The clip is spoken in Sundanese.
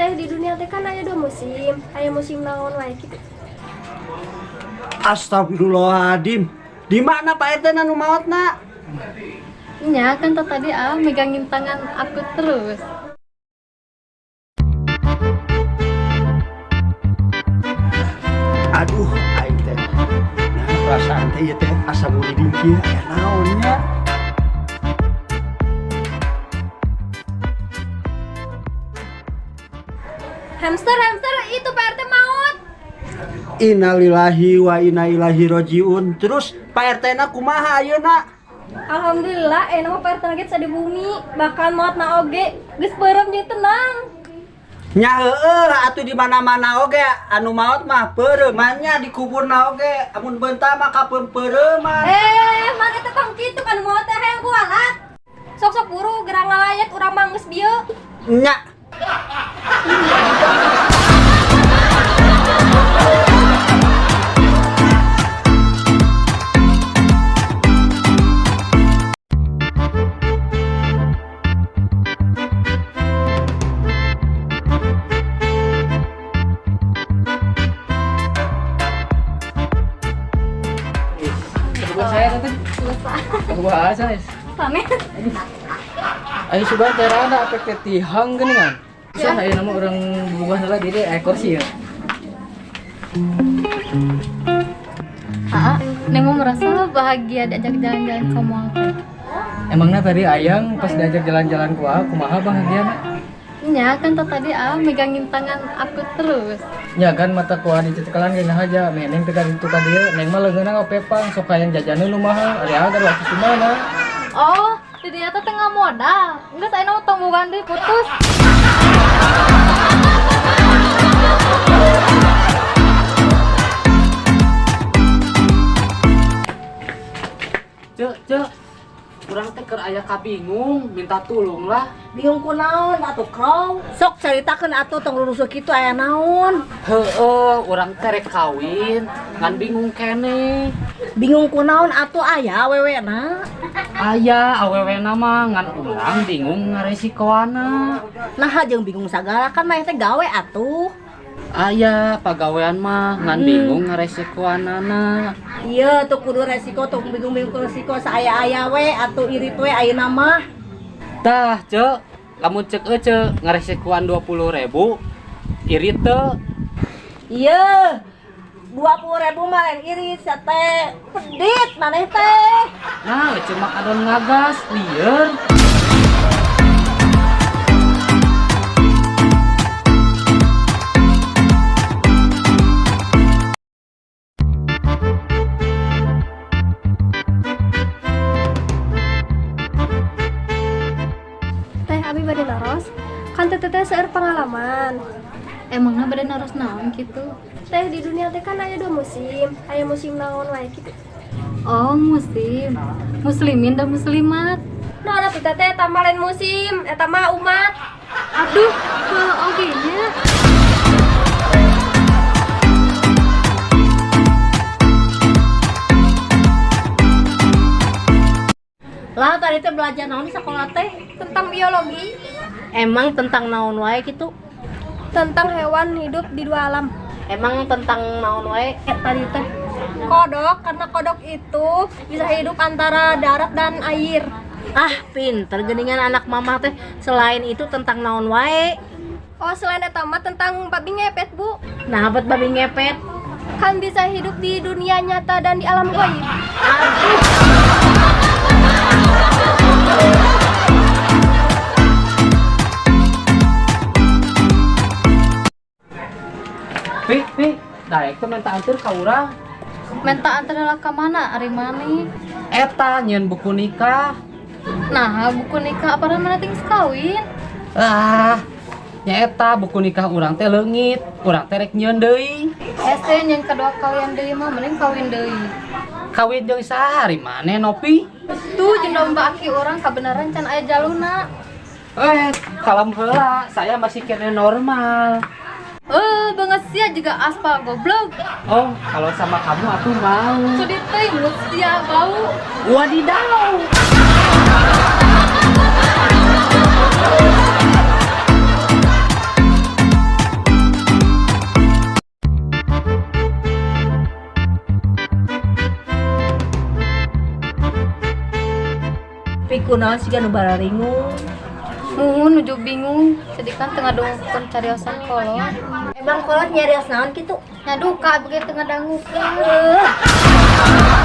Teh, di dunia teh kan aya dua musim. Aya musim naon wae kitu? Astagfirullahaladzim. Di mana Pak RT nu maotna? Nya kan tadi ah megangin tangan aku terus. Aduh, aing teh. Nah, perasaan teh ieu teh asa muridin kieu aya naon nya? Hamster, hamster, itu Pak RT maut. Innalillahi wa inna ilaihi rajiun. Terus Pak RT na kumaha ayeuna? Alhamdulillah, enak mah Pak RT lagi di bumi, bahkan maut na oge geus beureum jeung tenang. Nya heueuh atuh di mana-mana oge anu maot mah peureuman nya dikuburna oge, amun beunta mah kapeun-peureuman. Eh, mana teh tong kitu kan maot teh hayang kualat. Sok-sok buru gerang ngalayat urang mah geus bieu. Nya. Kedua saya nanti. Kedua saya. Pamit. Ayo sudah terana apa teh tihang gini kan? Susah ayo nama orang buah lah diri ekor sih ya. Aa, Neng mau merasa bahagia diajak jalan-jalan ke mall. Emangnya tadi ayang pas diajak jalan-jalan ku aku kumaha bahagia na? Nya kan tadi ah megangin tangan aku terus. Ya kan mata kuah dicecekelan gini aja, neng tekan itu ka dieu, neng mah leungeunna ngopepang sok hayang jajaneun nu mahal, ari agar waktu di mana? Oh, di dia teh tengah modal. Enggak saya mau tonggokan deui putus. Cek, cek. Urang teh keur aya kabingung, minta tulung lah. Bingung ku naon atuh Crow? Sok caritakeun atuh tong rurusuh kitu aya naon? Heeh, urang teh rek kawin, ngan bingung keneh. Bingung ku naon atuh aya awewena? Aya awewena mah ngan urang bingung ngaresikoana. Nah jeung bingung sagala kan mah teh gawe atuh. Aya pagawean mah ngan bingung ngaresikoanana. Iya tuh kudu resiko tuh bingung-bingung resiko saaya-aya we atuh irit we ayeuna mah. Tah, cek, lamun cek ece ngaresikoan 20.000 irit teu. Iya. 20.000 mah lain irit sia teh. Pedit maneh teh. Nah, ece mah kadon ngagas, lieur. Teh, abi bade naros. Kan teteh teh seueur pengalaman. Emangnya bade naros naon kitu? Teh, di dunia teh kan aya dua musim. Aya musim naon wae kitu? Oh, musim. Muslimin dan muslimat. Nah, ada tuh teteh tambah lain musim, eta mah umat. Aduh, ke oge nya. Lah tadi teh belajar naon di sekolah teh? Tentang biologi, Emang tentang naon wae kitu? tentang hewan hidup di dua alam. Emang tentang naon wae tadi teh? Kodok, karena kodok itu bisa hidup antara darat dan air. Ah, pinter geningan anak mama teh. Selain itu tentang naon wae? Oh, selain eta mah tentang babi ngepet, Bu. Nah, buat babi ngepet. Kan bisa hidup di dunia nyata dan di alam goib. Aduh. Pi, pi, daek teh minta anter ka urang. Minta anter lah ka mana ari maneh? Eta nyieun buku nikah. Nah, buku nikah apa mana ting kawin? Ah, nya eta buku nikah urang teh leungit, urang teh rek nyieun deui. Hese nyeun kadua kalian deui mah mending kawin deui. Kawin jeung saha ari maneh Nopi? Tuh jeung domba aki urang kabeneran can aya jaluna. Kalem heula, saya masih kene normal. Banget sia juga aspal goblok. Oh, kalau sama kamu aku mau. Sudit teh mulut sia bau. Wadidaw. Kunaon siga nu bararingung? Muhun nuju bingung, sedih kan teu ngadangukeun cariosan kolot. Emang kolot nyarios naon kitu? Nya duka abi ge teu ngadangukeun. Eh.